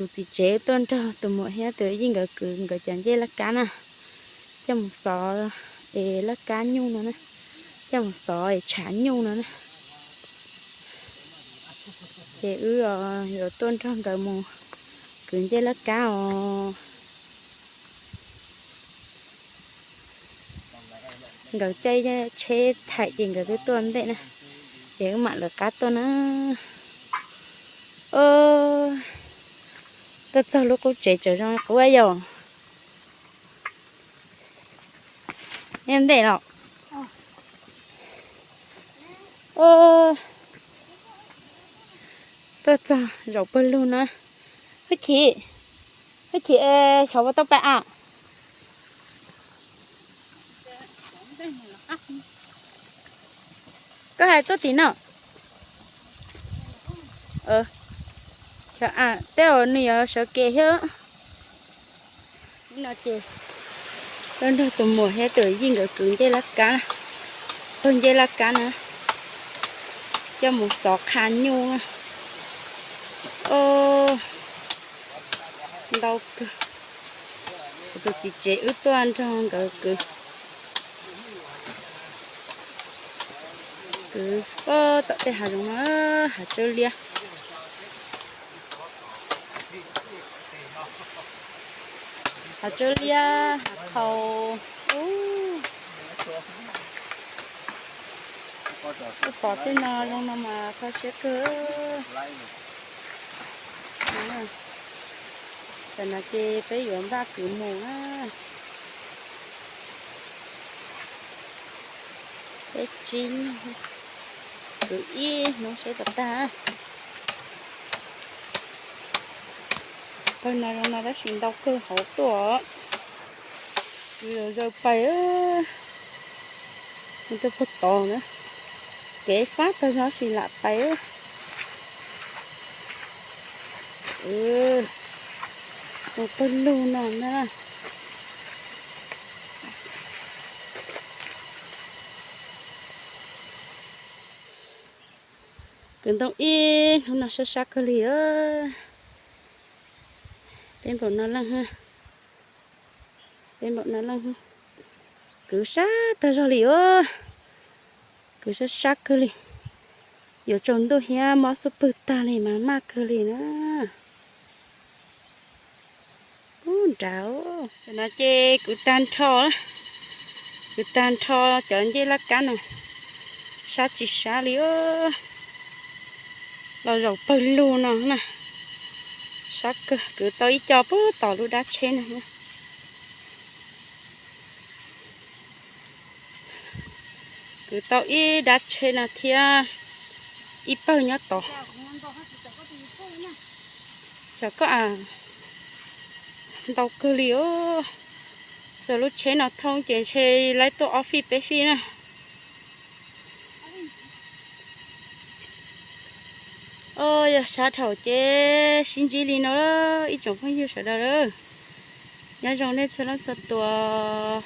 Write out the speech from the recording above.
Tus txiv tsev tuaj nrog tus muam thiab tus yij nkawd kwv nkawd cov ncej laj kab na, coj mus xov es laj kab nyuj no na, coj mus xov es tshav nyuj no na. Ces wb yuav tuaj nrog nkawd mus kwv ncej laj kab os. Nkawd caij tsheb thaim ces nkawd twb tuaj ntej na, ces wb mam lawv qab tuaj na. Tuaj txog lub qub tsev tseem zoo qub yom. Ntej los tuaj txog zaum pawg lug na. Hwj chim, hwj chim, xyov puas tau pais am. Koj hais tuaj tim no. Xyov am tej uas nws yuav sawv kev thiab. No ces tuaj nrog tus muam thiab tus yij nkawd kwv ncej laj kab, pawg ncej laj kab na, coj mus xov qha nyuj na. Ntau kawg. Kuv tus txiv tsev wb tuaj nrog nkawd kwv, kwv tom tej hav zoov no, hav tsawb liab. Hav tsawb liab, hav qhau. Wb pom tej no zoo no mas kho siab kawg. Tam no ces peb yuav npaj kwv mus na. Peb tsib, kwv ib hnub seb puas tag. Pawg no zoo no tab sis ntau kawg hauv tuaj. Kuv yuav zaws pais, mus rau puag tod na. Kev fab tag zog sis lam pais. Mus pawg lug no na. Kwv ntoo ib hnub no sab sab kawg li. Peb npaum no leej, peb npaum no leej, kwv sab tag zog li os. Kwv sab sab kawg li. Yuav tsaus ntuj thiab mob xub pwg tag li mas maj kawg li na. Ub nrad, tam no ces kwv tag nrho, kwv tag nrho cov ncej laj kab no, sab tsis sab li os. Los zaum pawg lug no na, sab kawg. Kwv tau ib co puag tom lub dab tsheb no. Kwv tau ib dab tsheb no thiab ib pawg nyob tod. Xyov koj, ntau kawg li os. Txawm lub tsheb no thoob ces ntshe laib tuaj ob fij peb fij na. Yog sab dhau ces sib ntsib li no ib tsoom phooj ywg sawv daws. Nyob zoo nej txhua leej txhua tus.